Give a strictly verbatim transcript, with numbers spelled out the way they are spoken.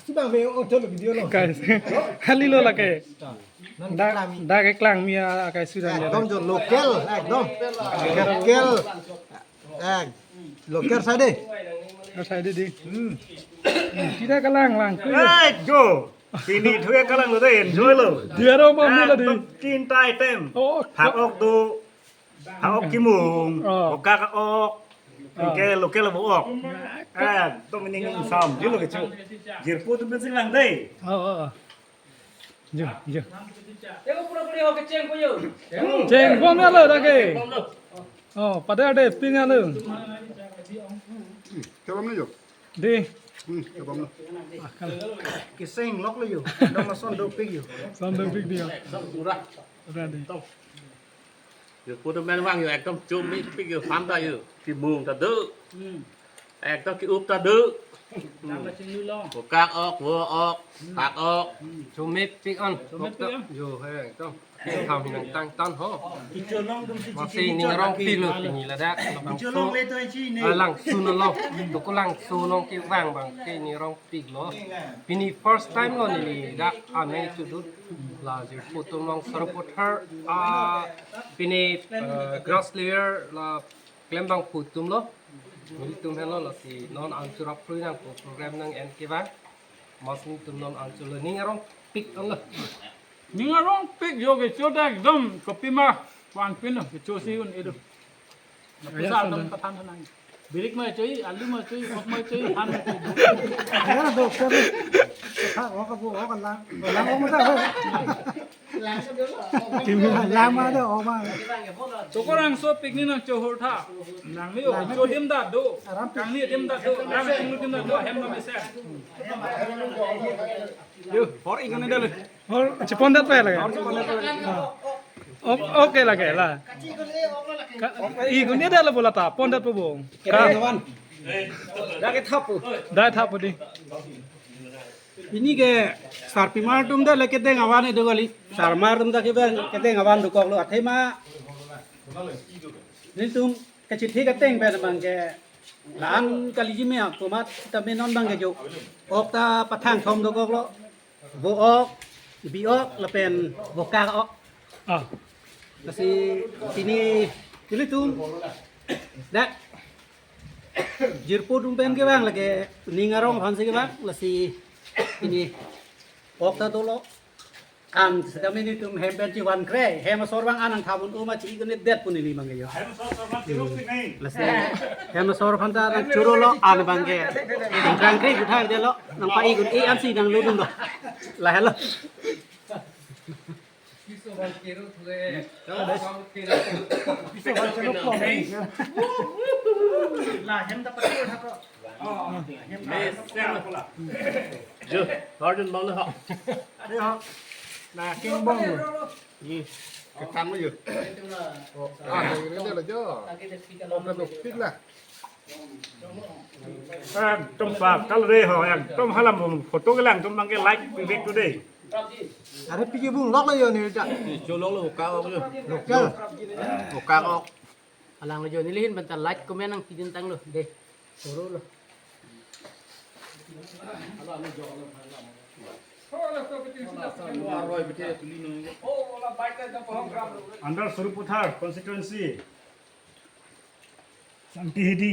Subang me o cholo video lo. Guys, halilo lake. Nang Dak keklang. Dak keklang mi akai sudan ya. Ekdom jo local, ekdom. Local. Eh, local side. Local side di. Hmm. Tidak kelang lang. Eh, jo. Sini thu kelang lo dei, enjoy lo. Dia ro ma mi lo di. Ekdom kinta item. Oh, phak-ok do. Phak-ok kimung. Oh. Vokak ok. Oh. Ke local vo-ok. Ekdom ning sam. Di lo kecho. Jirpo atum pensi lang dei. Oh, oh, oh. Jo, jo. Cheng bom ya lo dak ke. Oh, pada ada ping ya lo. Chobom ni jo. Di. Hmm, chobom ni. Akal. Keseng lok lo jo. Dong son dopik jo. Son dopik di jo. Murah. Murah di. Jirpo atum men vang jo ekdom chomepik jo, sam ta jo. Kimung ta do. Hmm. Ekdom ki-up ta do. Dam la chinglu long. Vokak ok, vo-ok, phak-ok. Chomepik on. Chomepik on. Jo, he, ekdom. Tham hinang tangtan ho. Kicho long dum si. Masi ning arongpik lo pini ladak. Kicho long le to ichi ne. Ah, langsun lo. Doko langsun long kevang abang ke ning arongpik lo. Pini first time lo neli dak anai chudut. La jirpo atum long sarpo thar, ah, pini, eh, grass layer la klem abangphu atum lo. Nelitum helo, lasi non an churap phrui nang ko program nang-en kevang. Mas nelitum non an chulo, ning arongpik lo. Ning arongpik jo, kecho dak ekdom kopima vanpin lo, kecho si un-e do. Pisa atum pathan thanang. Birik ma choi, alu ma choi, ok ma choi, han ma choi. Ya, do, sir. Ha, ok, ok, ok, lang. Lang, ok, ma, sir. Kimi lama do oma. Chokorangso picnic nangchohor tha. Nangli o chodim da do. Kangni dim da do. Rang chinglu dim da do. Hem no mesen. Yo, hor ikon da le. Hor chepon dat pa lage. Hor chepon dat pa lage. O-, okay lage la. Ka-, ikon da le bola ta, pon dat po bo. Ka. Dak ke thapu. Dak thapu di. Pini ke sarpimar atum ta le kedeng avan do kali. Sarmar atum ta ke kedeng avan dokok lo athema. Nelitum kachithek ateng pen abang ke la-an kali ji me atum ta me non abang ke jo. Ok ta pathang thom dokok lo. Vo-ok, bi-ok, lapen vokak ok. Ah. Lasi pini nelitum dak jirpo atum pen kevang lake ning arong aphan si kevang, lasi pini ok ta dolo. An setame nelitum hem pen chivan kre, hem asor abang an nangthap un-e ma chi-ik un-edet pu neli abang ke jo. Hem asor abang chirup si nai. Lasi hem asor aphan ta nangchuro lo an abang ke. Nangkrang kre kuthar de lo, nangpa-ik un-e an si nanglo dun lo. Lahelo. Jo, garden bang le ha. Dei ha. Na king bang. Ye. Kekan mo ye. Oh, ah, ini dia lah jo. Oh, kan dopik la. Ekdom pakal re ho, ekdom halam photo kelang atum abang ke like pivek today. Are piji bung lok lo jo ne ta. Cholong lo vokak ok jo. Local. Vokak ok. Alang lo jo, neli ahin pen ta like comment nangpidun tanglo. Dei. Soro lo. Under Sarupathar constituency. Sangti Hidi.